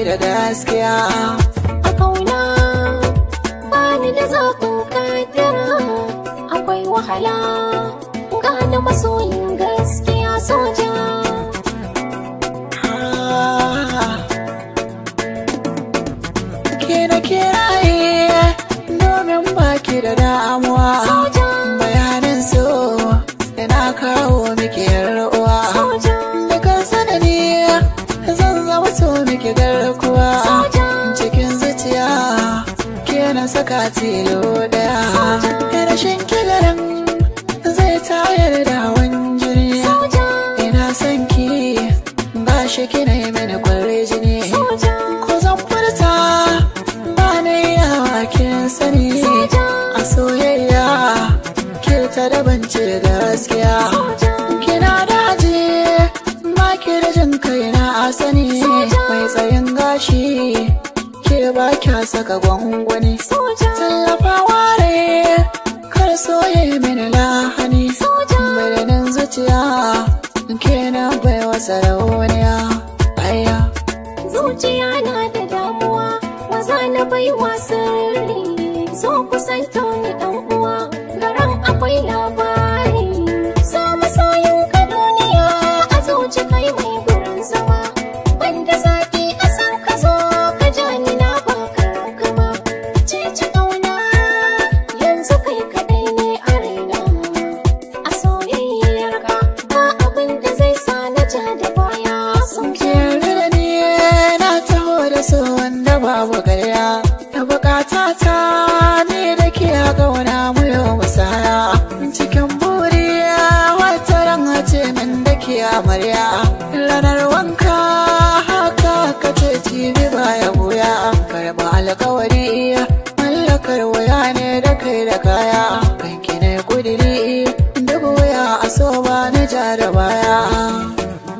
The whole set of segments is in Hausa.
da gaskiya. A kauna bani da zaɓin kaddara, akwai wahala gane masoyin gaskiya soja. Ke na kiraye domin baki da damuwa. Bayanin so ina kawo miki yar uwa. Dukan sanani zan zama to miki garkuwa. Cikin zuciya ke na saka tilo daya. Rashin kigarin zai tayar da hawan jini. Ina son ki ba shi kina yi mini kwarai jini. Ko zan furta ba na yawa kin sani. A soyayya ke ta daban ce gaskiya. Kina daji ba ki da jin kai na sani. Mai tsayin gashi ke ba kya saka gwangwani. Tallafawa ne kar soye mini lahani. Birnin zuciya ke na baiwa sarauniya. Aya. Zuciya na da damuwa, maza na baiwa sirri. So kusanto ni dan uwa, garan akwai labari. So masoyin ka duniya, a zuci kai mai gurin zama. Banda zaki a san ka zo, ka ja ni na baka kama. Ceci kauna, yanzu kai kadai ne a raina. A soyayyar ka, ba abin da zai sa na ja da baya. Ki yarda da ni na taho da so wanda babu karya. Da bukata ta ni da ke a kauna mu yau musaya. Cikin buriya wata ran ce min da ke amarya. Ranar wanka haka ka ce cibi baya buya. Karɓa alkawari mallakar waya ne da kai da kaya. Kanki ne kudiri duk wuya a so ba ni ja da baya.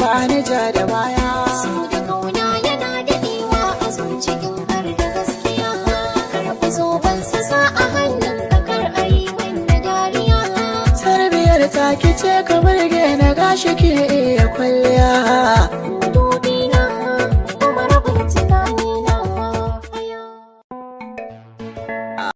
Ba ni ja da baya. So da kauna yana daɗewa a zuciyin har da gaskiya. Karɓi zoben sasa a hannun ka kar a yi wanda dariya. Tarbiyar ta kice ka burge na gashi ke iya